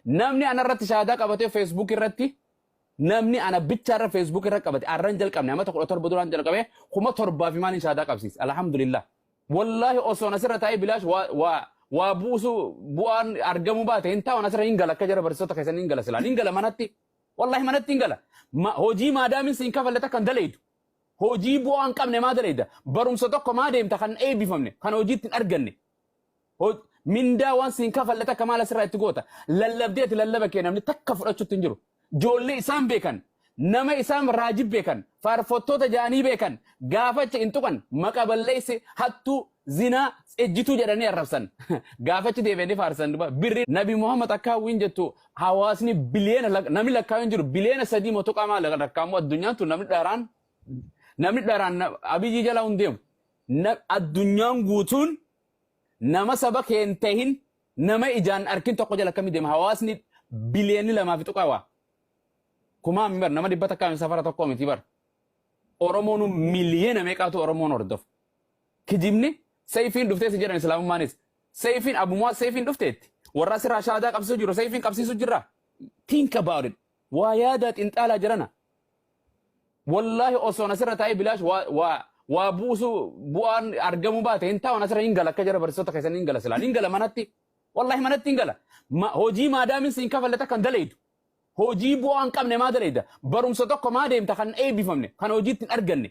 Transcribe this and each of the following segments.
Namni ana irratti shaadaa qabatee Facebook irratti, namni ana bichaarra Facebook irra qabate, arran jalqabne, amata 17 duraan jalqabe, 7,000 fi maaliin shaadaa qabsiise. Alhamdulillah. Wallaahi osoon asirra taa'ee bilaash waa buusu bu'aan argamuu baate hin taa'u, asirra hin gala, akka jara barsiisota keessan hin gala, silaan hin gala manatti. Wallaahi manatti hin gala. Hojii maadaamin siin kafalle takka hin dalaydu. Hojii bu'aa hin qabne maa dalayda? Barumsa tokko maa deemta kan eebbifamne, kan hojiitti hin arganne? Mindaa waan siin kafalle takka maal asirraa itti goota? Lallabdee ati lallaba kee namni takka fudhachuutti hin jiru. Ijoollee isaan beekan, nama isaan raajii beekan, faarfattoota jaanii beekan, gaafacha hin tuqan, maqa balleesse, hattuu, zinaa, ejjituu jedhanii arrabsan. Gaafachi deebi'anii faarsan duba. Birri Nabi Muhammad akka hawwiin jettu hawaasni biliyeena namni lakkaa'u hin jiru, biliyeena 3 motuqaa maal lakkaa'amu addunyaan tun, namni dharaan Abiyyi jala hin deemu. Addunyaan guutuun nama saba kee hin tahin, nama ijaan arkin tokko jala akkamii deema? Hawaasni biliyeenni lamaa fi tuqaa waa kumaa bar, nama 100 safara tokko miti bar. Oromoon miliyeena meeqaatu Oromoon hordofu? Kijibni sayfiin dhuftee si jedhan, islaamummaanis sayfiin abumaa sayfiin dhufteetti warra asirraa shaadaa qabsiisu jiru, sayfiin qabsiisu jirra. Think about it, waa yaadaa xinxaalaa jirana. Wallaahi osoon asirra taa'ee bilaash waa buusu bu'aan argamuu baate hin taa'u, asirra hin gala, akka jara barsiisota keessan hin gala, silaan hin gala manatti. Wallaahi manatti hin gala. Hojii maadaamin siin kafalle takka hin dalaydu. Hojii bu'aa hin qabne maa dalayda? Barumsa tokko maa deemta kan eebbifamne, kan hojiitti hin arganne?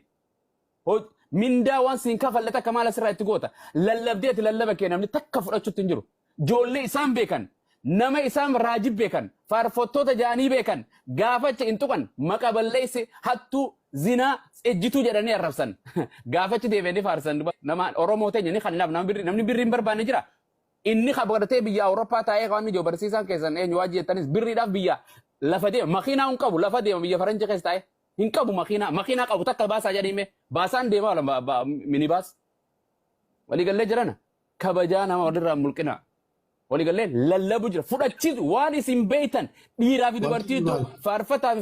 Mindaa waan siin kafalle takka maal asirraa itti goota? Lallabdee ati lallaba kee namni takka fudhachuutti hin jiru. Ijoollee isaan beekan, nama isaan raajii beekan, faarfattoota jaanii beekan, gaafacha hin tuqan, maqa balleesse, hattuu, zinaa, ejjituu jedhanii arrabsan. Gaafachi deebi'anii faarsan duba. Nama Oromoo teenya ni kan nama birri, namni birri hin barbaanne jira. Inni kabaratee biyya Awurooppaa taa'ee kan inni jiru, barsiisaan keessan eenyu waajji jettanis, birriidhaaf biyya lafa deema, makiinaa hin qabu, lafa deema, biyya faranjii keessa taa'ee hin qabu makiinaa. Makiinaa qabu takka baasaa jedhime, baasaan deema wala minibaas. Waliigallee jirana, kabajaa nama walirraa mulqina. Waliigallee lallabu jira, fudhachiisu waan isin beeytan, dhiiraa fi dubartii jidduu, faarfataa fi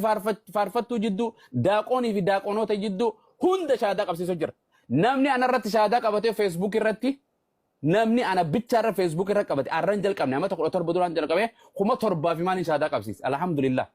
faarfattuu jidduu, daaqoonii fi daaqonoota jidduu hunda shaadaa qabsiisu jira. Namni anarratti shaadaa qabatee Facebook irratti, namni ana bichaarra Facebook irra qabate, arran jalqabne, amata 17 duraan jalqabe, 7,000 fi maaliin shaadaa qabsiise. Alhamdulillah.